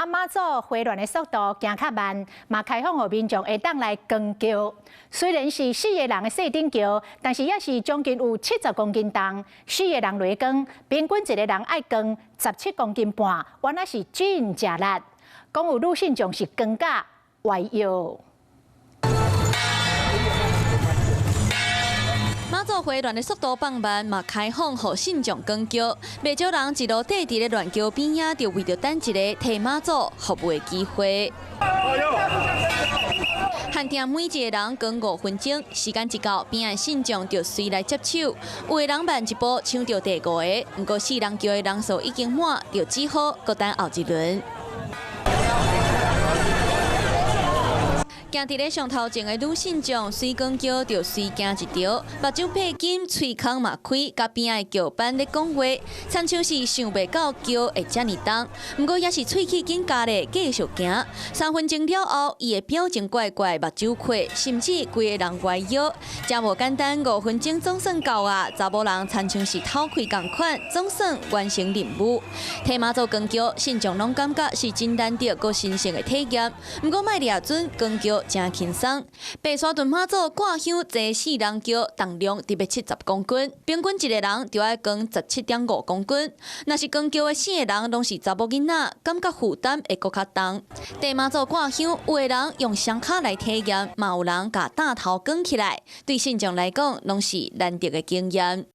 啊，媽祖回鑾的速度行較慢，嘛開放予民眾會當來扛轎。雖然是四個人的細頂轎，但是也是將近有70公斤重，四個人來扛，平均一個人愛扛17公斤半，原來是真食力。講有女信眾是扛甲彎腰。媽祖回鑾的速度放慢，嘛開放予信眾扛轎。袂少人一路綴佇咧鑾轎邊仔，就為著等一个替媽祖服務的機會。限定每一个人扛5分鐘，時間一到，邊仔信眾就隨來接手。有的人慢一步搶著第五个，毋過四人轎的人數已經滿，就只好閣等後一輪。行佇咧上頭前的女信眾，隨扛轎就隨行一條，目睭閉緊，喙空嘛開，共邊仔的轎班咧講話，親像是想袂到轎會遮爾重。毋過也是喙齒緊咬咧，繼續行。3分鐘了後，伊的表情怪怪，目睭開，甚至規個人彎腰，誠無簡單。五分鐘總算夠啊！查某人親像是透氣仝款，總算完成任務。替媽祖扛轎，信眾攏感覺是真難得閣神聖的體驗。毋過莫掠準扛轎誠輕鬆。白沙屯媽祖掛香坐四人轎，重量特別70公斤，平均一個人就愛扛17.5公斤。若是扛轎的四个人攏是查某囡仔，感覺負擔會閣較重。替媽祖掛香，有的人用雙跤來體驗，嘛有人共擔頭扛起來，對信眾來講，攏是難得的經驗。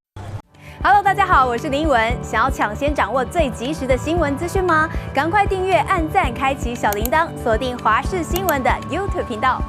Hello，大家好，我是林文。想要搶先掌握最及時的新聞資訊嗎？趕快訂閱、按讚、開啟小鈴鐺，鎖定華視新聞的 YouTube 頻道。